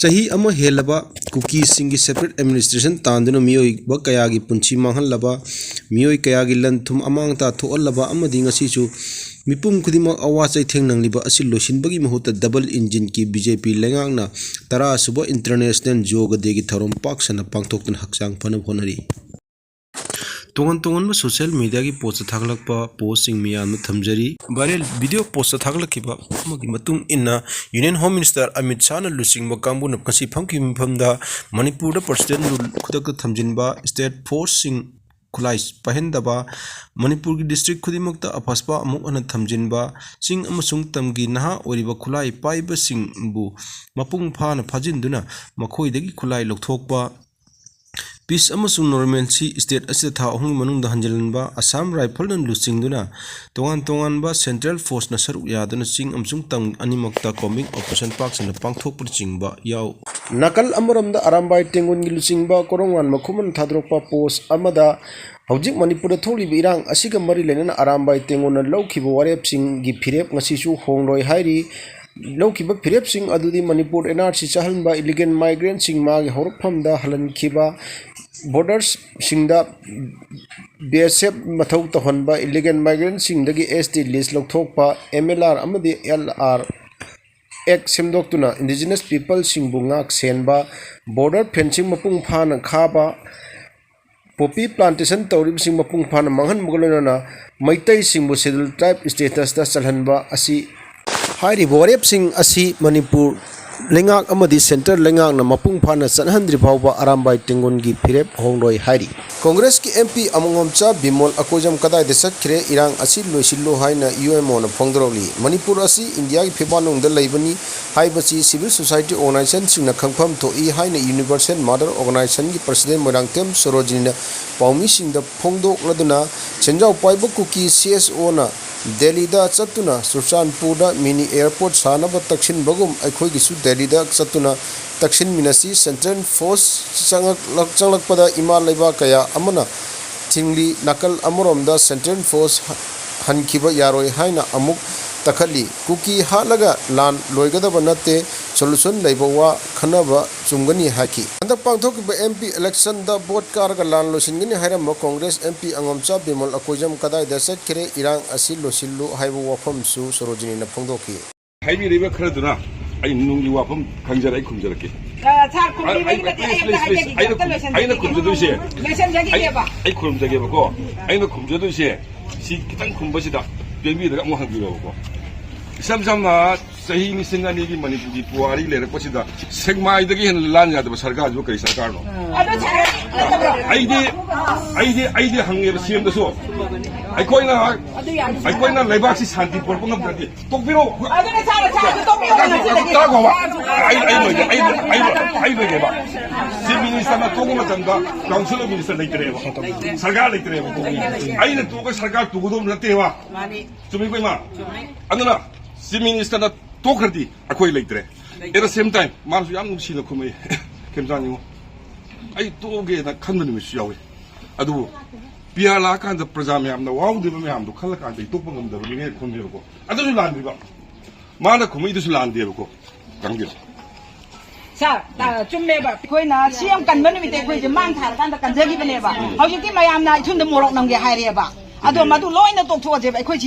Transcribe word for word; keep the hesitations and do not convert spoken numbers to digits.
ꯆꯍꯤ ꯑꯃ ꯍꯦꯜꯂꯕ ꯀꯨꯀꯤꯁꯤꯡꯒꯤ separate administration ꯇꯥꯟꯗꯨꯅ ꯃꯤꯑꯣꯏꯕ ꯀꯌꯥꯒꯤ ꯄꯨꯟꯁꯤ ꯃꯥꯡꯍꯜꯂꯕ, ꯃꯤꯑꯣꯏ ꯀꯌꯥꯒꯤ ꯂꯟ ꯊꯨꯝ ꯑꯃꯥꯡ ꯑꯇꯥ ꯊꯣꯛꯍꯜꯂꯕ ꯑꯃꯗꯤ ꯉꯁꯤꯁꯨ ꯃꯤꯄꯨꯝ ꯈꯨꯗꯤꯡꯃꯛ ꯑꯋꯥ ꯆꯩꯊꯦꯡ ꯅꯪꯂꯤꯕ ꯑꯁꯤ ꯂꯣꯏꯁꯤꯟꯕꯒꯤ ꯃꯍꯨꯠꯇ double engine ꯒꯤ B J P ꯂꯩꯉꯥꯛꯅ ꯇꯔꯥ ꯁꯨꯕ International Yoga Day ꯒꯤ ꯊꯧꯔꯝ ꯄꯥꯛ ꯁꯟꯅ ꯄꯥꯡꯊꯣꯛꯇꯨꯅ ꯍꯛꯆꯥꯡ ꯐꯅꯕ ꯍꯣꯠꯅꯔꯤ꯫ ꯇꯣꯉꯥꯟ ꯇꯣꯉꯥꯟꯕ social media ꯒꯤ post ꯊꯥꯒꯠꯂꯛꯄ post ꯁꯤꯡ ꯃꯤꯌꯥꯝꯅ ꯊꯝꯖꯔꯤ꯫ Viral video post ꯊꯥꯒꯠꯂꯛꯈꯤꯕ ꯑꯃꯒꯤ ꯃꯇꯨꯡ ꯏꯟꯅ, Union Home Minister ꯑꯃꯤꯠ ꯁꯥꯍꯅ ꯂꯨꯆꯤꯡꯕ ꯀꯥꯡꯕꯨꯅ ꯉꯁꯤ ꯐꯝꯈꯤꯕ ꯃꯐꯝꯗ ꯃꯅꯤꯄꯨꯔꯗ President Rule ꯈꯨꯗꯛꯇ ꯊꯝꯖꯤꯟꯕ, state force ꯁꯤꯡ ꯈꯨꯠꯂꯥꯏ ꯄꯥꯏꯍꯟꯗꯕ, ꯃꯅꯤꯄꯨꯔꯒꯤ district ꯈꯨꯗꯤꯡꯃꯛꯇ AFSPA ꯑꯃꯨꯛ ꯍꯟꯅ ꯊꯝꯖꯤꯟꯕ, ꯆꯤꯡ ꯑꯃꯁꯨꯡ ꯇꯝꯒꯤ ꯅꯍꯥ ꯑꯣꯏꯔꯤꯕ ꯈꯨꯠꯂꯥꯏ ꯄꯥꯏꯕꯁꯤꯡꯕꯨ ꯃꯄꯨꯡ ꯐꯥꯅ ꯐꯥꯖꯤꯟꯗꯨꯅ ꯃꯈꯣꯏꯗꯒꯤ ꯈꯨꯠꯂꯥꯏ ꯂꯧꯊꯣꯛꯄ, peace ꯑꯃꯁꯨꯡ normalcy state ꯑꯁꯤꯗ ꯊꯥ ꯑꯍꯨꯝꯒꯤ ꯃꯅꯨꯡꯗ ꯍꯟꯖꯤꯜꯍꯟꯕ, Assam Rifle ꯅ ꯂꯨꯆꯤꯡꯗꯨꯅ ꯇꯣꯉꯥꯟ ꯇꯣꯉꯥꯟꯕ central force ꯅ ꯁꯔꯨꯛ ꯌꯥꯗꯨꯅ ꯆꯤꯡ ꯑꯃꯁꯨꯡ ꯇꯝ ꯑꯅꯤꯃꯛꯇ combing operation ꯄꯥꯛ ꯁꯟꯅ ꯄꯥꯡꯊꯣꯛꯄꯅꯆꯤꯡꯕ ꯌꯥꯎ꯫ ꯅꯥꯀꯜ ꯑꯃꯔꯣꯝꯗ ꯑꯔꯥꯝꯕꯥꯏ ꯇꯦꯡꯒꯣꯟꯒꯤ ꯂꯨꯆꯤꯡꯕ ꯀꯣꯔꯣꯡꯉꯥꯟ ꯃꯈꯨꯃꯟ ꯊꯥꯗꯣꯔꯛꯄ post ꯑꯃꯗ ꯍꯧꯖꯤꯛ ꯃꯅꯤꯄꯨꯔꯗ ꯊꯣꯛꯂꯤꯕ ꯏꯔꯥꯡ ꯑꯁꯤꯒ ꯃꯔꯤ ꯂꯩꯅꯅ ꯑꯔꯥꯝꯕꯥꯏ ꯇꯦꯡꯒꯣꯟꯅ ꯂꯧꯈꯤꯕ ꯋꯥꯔꯦꯞꯁꯤꯡꯒꯤ ꯐꯤꯔꯦꯞ ꯉꯁꯤꯁꯨ ꯍꯣꯡꯂꯣꯏ ꯍꯥꯏꯔꯤ꯫ ꯂꯧꯈꯤꯕ ꯐꯤꯔꯦꯞꯁꯤꯡ ꯑꯗꯨꯗꯤ Manipur N R C ꯆꯠꯍꯟꯕ, illegal migrant ꯁꯤꯡ ꯃꯥꯒꯤ ꯍꯧꯔꯛꯐꯝꯗ ꯍꯜꯍꯟꯈꯤꯕ, borders ꯁꯤꯡꯗ B S F ꯃꯊꯧ ꯇꯧꯍꯟꯕ, illegal migrant ꯁꯤꯡꯗꯒꯤ S T list ꯂꯧꯊꯣꯛꯄ, M L R ꯑꯃꯗꯤ L R Act ꯁꯦꯝꯗꯣꯛꯇꯨꯅ indigenous people ꯁꯤꯡꯕꯨ ꯉꯥꯛ ꯁꯦꯟꯕ, border fencing ꯃꯄꯨꯡ ꯐꯥꯅ ꯈꯥꯕ, poppy plantation ꯇꯧꯔꯤꯕꯁꯤꯡ ꯃꯄꯨꯡ ꯐꯥꯅ ꯃꯥꯡꯍꯟꯕꯒ ꯂꯣꯏꯅꯅ ꯃꯩꯇꯩꯁꯤꯡꯕꯨ schedule tribe status ꯇ ꯆꯜꯍꯟꯕ ꯑꯁꯤ, ꯍꯥꯏꯔꯤꯕ ꯋꯥꯔꯦꯞꯁꯤꯡ ꯑꯁꯤ ꯃꯅꯤꯄꯨꯔ ꯂꯩꯉꯥꯛ ꯑꯃꯗꯤ centre ꯂꯩꯉꯥꯛꯅ ꯃꯄꯨꯡ ꯐꯥꯅ ꯆꯠꯍꯟꯗ꯭ꯔꯤ ꯐꯥꯎꯕ ꯑꯔꯥꯝꯕꯥꯏ ꯇꯦꯡꯒꯣꯟꯒꯤ ꯐꯤꯔꯦꯞ ꯍꯣꯡꯂꯣꯏ ꯍꯥꯏꯔꯤ꯫ ꯀꯣꯡꯒ꯭ꯔꯦꯁꯀꯤ M P ꯑꯃꯉꯣꯝꯆꯥ ꯕꯤꯃꯣꯜ ꯑꯀꯣꯏꯖꯝ ꯀꯗꯥꯏꯗ ꯆꯠꯈ꯭ꯔꯦ? ꯏꯔꯥꯡ ꯑꯁꯤ ꯂꯣꯏꯁꯤꯜꯂꯨ ꯍꯥꯏꯅ U M O ꯅ ꯐꯣꯡꯗꯣꯔꯛꯂꯤ꯫ ꯃꯅꯤꯄꯨꯔ ꯑꯁꯤ ꯏꯟꯗꯤꯌꯥꯒꯤ ꯐꯤꯕꯥꯜꯅꯨꯡꯗ ꯂꯩꯕꯅꯤ ꯍꯥꯏꯕꯁꯤ civil society organization ꯁꯤꯡꯅ ꯈꯪꯐꯝ ꯊꯣꯛꯏ ꯍꯥꯏꯅ Universal Mother Organization ꯒꯤ president ꯃꯣꯏꯔꯥꯡꯊꯦꯝ ꯁꯣꯔꯣꯖꯤꯅꯤꯅ ꯄꯥꯎꯃꯤꯁꯤꯡꯗ ꯐꯣꯡꯗꯣꯛꯂꯗꯨꯅ, ꯁꯦꯟꯖꯥꯎ ꯄꯥꯏꯕ ꯀꯨꯀꯤ C S O ꯅ ꯗꯦꯜꯂꯤꯗ ꯆꯠꯇꯨꯅ ꯆꯨꯔꯆꯥꯟꯄꯨꯔꯗ mini airport ꯁꯥꯅꯕ ꯇꯛꯁꯤꯟꯕꯒꯨꯝ ꯑꯩꯈꯣꯏꯒꯤꯁꯨ ꯗꯦꯜꯂꯤꯗ ꯆꯠꯇꯨꯅ ꯇꯛꯁꯤꯟꯃꯤꯟꯅꯁꯤ꯫ Central force ꯆꯪꯂꯛ-, ꯆꯪꯂꯛꯄꯗ ꯏꯃꯥ ꯂꯩꯕꯥꯛ ꯀꯌꯥ ꯑꯃꯅ ꯊꯤꯡꯂꯤ꯫ ꯅꯥꯀꯜ ꯑꯃꯔꯣꯝꯗ central force ꯍꯟꯈꯤꯕ ꯌꯥꯔꯣꯏ ꯍꯥꯏꯅ ꯑꯃꯨꯛ ꯇꯛꯈꯠꯂꯤ꯫ ꯀꯨꯀꯤ ꯍꯥꯠꯂꯒ ꯂꯥꯟ ꯂꯣꯏꯒꯗꯕ ꯅꯠꯇꯦ, solution ꯂꯩꯕ ꯋꯥ ꯈꯟꯅꯕ ꯆꯨꯝꯒꯅꯤ ꯍꯥꯏꯈꯤ꯫ ꯍꯟꯗꯛ ꯄꯥꯡꯊꯣꯛꯈꯤꯕ M P election ꯗ vote ꯀꯥꯔꯒ ꯂꯥꯟ ꯂꯣꯏꯁꯤꯟꯒꯅꯤ ꯍꯥꯏꯔꯝꯕ Congress M P ꯑꯉꯣꯝꯆꯥ Bimol Akoijam ꯀꯗꯥꯏꯗ ꯆꯠꯈ꯭ꯔꯦ? ꯏꯔꯥꯡ ꯑꯁꯤ ꯂꯣꯏꯁꯤꯜꯂꯨ ꯍꯥꯏꯕ ꯋꯥꯐꯝꯁꯨ ꯁꯣꯔꯣꯖꯤꯅꯤꯅ ꯐꯣꯡꯗꯣꯛꯈꯤ꯫ ꯍꯥꯏꯕꯤꯔꯤꯕ ꯈꯔꯗꯨꯅ ꯑꯩ ꯅꯨꯡꯒꯤ ꯋꯥꯐꯝ ꯈꯪꯖꯔꯦ, ꯑꯩ ꯈꯨꯝꯖꯔꯛꯀꯦ꯫ ꯑ, ꯁꯥꯔ, ꯈꯨꯝꯕꯤꯕꯒꯤ ꯑꯩ, ꯃꯇꯤꯛ ꯑꯩ ꯑꯝꯇ please, please, ꯍꯥꯏꯖꯒꯦ, ꯑꯩꯅ ꯑꯝꯇ ꯈꯨꯝ-, ꯂꯣꯏꯁꯤꯟꯖꯒꯦ꯫ ꯑꯩꯅ ꯈꯨꯝꯖꯗꯣꯏꯁꯦ, ꯂꯣꯏꯁꯤꯟꯖꯒꯦ, ꯑꯩ, ꯏꯕꯦꯝꯃ꯫ ꯑꯩ ꯈꯨꯔꯨꯝꯖꯒꯦꯕꯀꯣ꯫ ꯑꯩꯅ ꯈꯨꯝꯖꯗꯣꯏꯁꯦ ꯁꯤ ꯈꯤꯇꯪ ꯈꯨꯝꯕꯁꯤꯗ ꯄꯦꯟꯕꯤꯔꯒ ꯑꯃꯨꯛ ꯍꯪꯕꯤꯔꯛꯑꯣꯕꯀꯣ꯫ ꯏꯁꯝ ꯁꯝꯅ ꯆꯍꯤ ꯂꯤꯁꯤꯡ ꯑꯅꯤꯒꯤ ꯃꯅꯤꯄꯨꯔꯒꯤ ꯄꯨꯋꯥꯔꯤ ꯂꯩꯔꯛꯄꯁꯤꯗ ꯁꯦꯛꯃꯥꯏꯗꯒꯤ ꯍꯦꯟꯅ ꯂꯥꯟ ꯌꯥꯗꯕ ꯁꯔꯀꯥꯔꯁꯤꯕꯨ ꯀꯔꯤ ꯁꯔꯀꯥꯔꯅꯣ? ꯑꯗꯨ ꯁꯥꯔ, ꯅꯠꯇꯕ꯭ꯔꯣ? ꯑꯩꯗꯤ, ꯑꯩꯗꯤ, ꯑꯩꯗꯤ ꯍꯪꯉꯦꯕ C M ꯗꯁꯨ꯫ ꯑꯩꯈꯣꯏꯅ, ꯑꯗꯨ ꯌꯥꯝ ꯑꯩꯈꯣꯏꯅ ꯂꯩꯕꯥꯛꯁꯤ ꯁꯥꯟꯇꯤ ꯄꯨꯔꯛꯄ ꯉꯝꯗ꯭ꯔꯗꯤ ꯇꯣꯛꯄꯤꯔꯣ꯫ ꯑꯗꯨꯅ ꯁꯥꯔ, ꯁꯥꯔ, ꯑꯗꯨ ꯇꯣꯛꯄꯤꯔꯣ, ꯉꯁꯤꯗꯒꯤ꯫ ꯇꯥꯈꯣꯕ꯫ ꯑꯩ, ꯑꯩ ꯂꯣꯏꯒꯦ, ꯑꯩ, ꯑꯩ, ꯑꯩ ꯂꯣꯏꯒꯦꯕ꯫ Chief Minister ꯅ ꯇꯣꯛꯄ ꯃꯇꯝꯗ Council of Minister ꯂꯩꯇ꯭ꯔꯦꯕ꯫ ꯁꯔꯀꯥꯔ ꯂꯩꯇ꯭ꯔꯦꯕ꯫ ꯑꯩꯅ ꯇꯣꯛꯑꯒ ꯁꯔꯀꯥꯔ ꯇꯨꯒꯗꯧꯕ ꯅꯠꯇꯦꯕ꯫ ꯃꯥꯅꯤ꯫ ꯆꯨꯝꯃꯤꯀꯣ, ꯏꯃꯥ? ꯆꯨꯝꯃꯤ꯫ ꯑꯗꯨꯅ Chief Minister ꯅ ꯇꯣꯛꯈ꯭ꯔꯗꯤ ꯑꯩꯈꯣꯏ ꯂꯩꯇ꯭ꯔꯦ꯫ ꯂꯩꯇ꯭ꯔꯦ꯫ At the same time, ꯃꯥꯅꯁꯨ ꯌꯥꯝ ꯅꯨꯡꯁꯤꯅ ꯈꯨꯝꯃꯛꯏ, ꯈꯦꯝꯆꯥꯟ ꯌꯦꯡꯉꯣ꯫ ꯑꯩ ꯇꯣꯛꯑꯒꯦꯅ ꯈꯟꯕ ꯅꯨꯃꯤꯠꯁꯨ ꯌꯥꯎꯏ꯫ ꯑꯗꯨꯕꯨ P R ꯂꯥꯛꯑꯀꯥꯟꯗ ꯄ꯭ꯔꯖꯥ ꯃꯌꯥꯝꯅ ꯋꯥꯍꯧꯗꯣꯏꯕ ꯃꯌꯥꯝꯗꯣ ꯈꯜꯂꯀꯥꯟꯗ ꯑꯩ ꯇꯣꯛꯄ ꯉꯝꯗꯕꯅꯤꯅꯦ ꯈꯨꯝꯃꯦꯕꯀꯣ꯫ ꯑꯗꯨꯁꯨ ꯂꯥꯟꯗ꯭ꯔꯤꯕ꯫ ꯃꯥꯅ ꯈꯨꯝꯃꯛꯏꯗꯨꯁꯨ ꯂꯥꯟꯗꯦꯕꯀꯣ꯫ ꯈꯪꯗꯦ꯫ ꯁꯥꯔ, ꯑ, ꯆꯨꯝꯃꯦꯕ꯫ ꯑꯩꯈꯣꯏꯅ C M ꯀꯟꯕ ꯅꯨꯃꯤꯠꯇ ꯑꯩꯈꯣꯏꯁꯦ ꯃꯥꯡ ꯊꯥꯔꯀꯥꯟꯗ ꯀꯟꯖꯈꯤꯕꯅꯦꯕ꯫ ꯍꯧꯖꯤꯛꯇꯤ ꯃꯌꯥꯝꯅ ꯏꯊꯨꯟꯗ ꯃꯣꯔꯣꯛ ꯅꯝꯒꯦ ꯍꯥꯏꯔꯦꯕ꯫ ꯑꯗꯣ ꯃꯗꯨ ꯂꯣꯏꯅ ꯇꯣꯛꯊꯣꯛꯑꯁꯦꯕ꯫ ꯑꯩꯈꯣꯏ